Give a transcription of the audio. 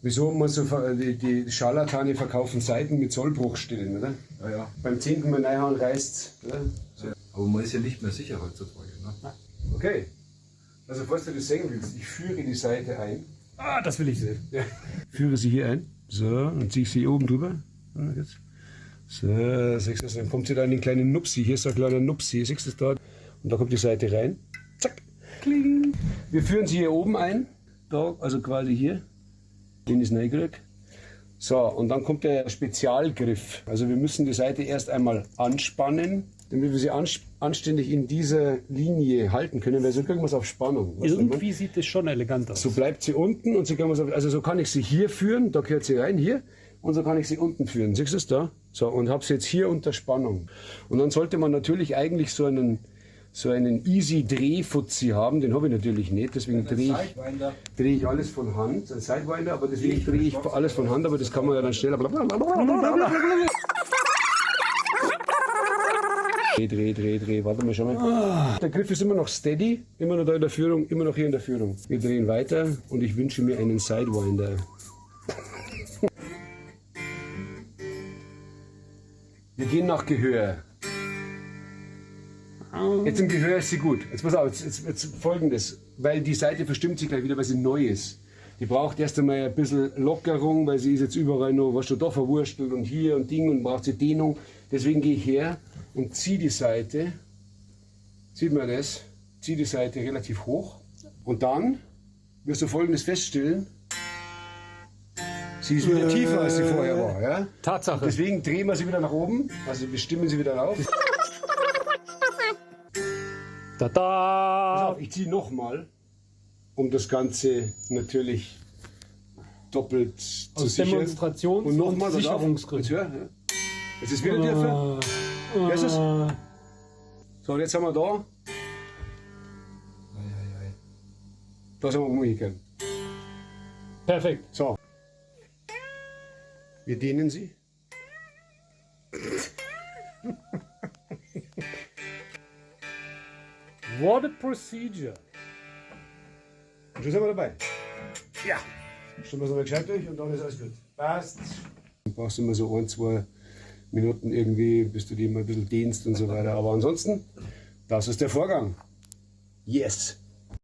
Wieso man so die Scharlatane verkaufen Saiten mit Sollbruchstellen, oder? Ja, ja. Beim 10. Mal reinhauen reißt's, oder? So. Aber man ist ja nicht mehr sicher heutzutage. Ne? Okay. Also falls du das sehen willst, ich führe die Saite ein. Ah, das will ich sehen. Ja. Führe sie hier ein. So, und ziehe ich sie oben drüber. Ja, jetzt. So, siehst du das? Dann kommt sie da in den kleinen Nupsi. Hier ist ein kleiner Nupsi, siehst du das da? Und da kommt die Saite rein. Zack. Kling. Wir führen sie hier oben ein. Da, also quasi hier. Den ist reingekriegt. So, und dann kommt der Spezialgriff. Also wir müssen die Saite erst einmal anspannen, damit wir sie anständig in dieser Linie halten können, weil so kriegen wir es auf Spannung. Weißt du, was ich meine? Irgendwie sieht es schon elegant aus. So bleibt sie unten und so kann man also so kann ich sie hier führen, da gehört sie rein, hier, und so kann ich sie unten führen. Siehst du es da? So, und hab sie jetzt hier unter Spannung. Und dann sollte man natürlich eigentlich so einen easy Drehfuzzi haben, den habe ich natürlich nicht, deswegen Sidewinder. drehe ich alles von Hand, ein Sidewinder, aber deswegen drehe ich alles von Hand, aber das kann man ja dann schneller. Dreh, dreh, dreh, dreh, warte mal, schau mal. Der Griff ist immer noch steady, immer noch da in der Führung, immer noch hier in der Führung. Wir drehen weiter und ich wünsche mir einen Sidewinder. Wir gehen nach Gehör. Jetzt im Gehör ist sie gut. Jetzt pass auf, jetzt Folgendes, weil die Saite verstimmt sich gleich wieder, weil sie neu ist. Die braucht erst einmal ein bisschen Lockerung, weil sie ist jetzt überall noch, was schon da verwurstelt und hier und Ding und braucht sie Dehnung. Deswegen gehe ich her und ziehe die Saite, sieht man das, ziehe die Saite relativ hoch und dann wirst du Folgendes feststellen: Sie ist wieder tiefer, als sie vorher war. Ja? Tatsache. Deswegen drehen wir sie wieder nach oben, also wir stimmen sie wieder rauf. Da da. Pass auf, ich ziehe nochmal, um das Ganze natürlich doppelt zu Aus sichern. Demonstrations- Und nochmal, und pass auf. Sicherungsgründen. Jetzt hör, ja. Jetzt ist wieder tiefer. Hörst du's? So, und jetzt haben wir da, Ei, ei, ei. da sind wir umgekehrt. Perfekt. So. Wir dehnen sie. What a procedure. Und schon sind wir dabei. Ja. Stimmen wir es nochmal gescheit durch und dann ist alles gut. Passt. Du brauchst immer so ein, zwei Minuten irgendwie, bis du die mal ein bisschen dehnst und so weiter. Aber ansonsten, das ist der Vorgang. Yes.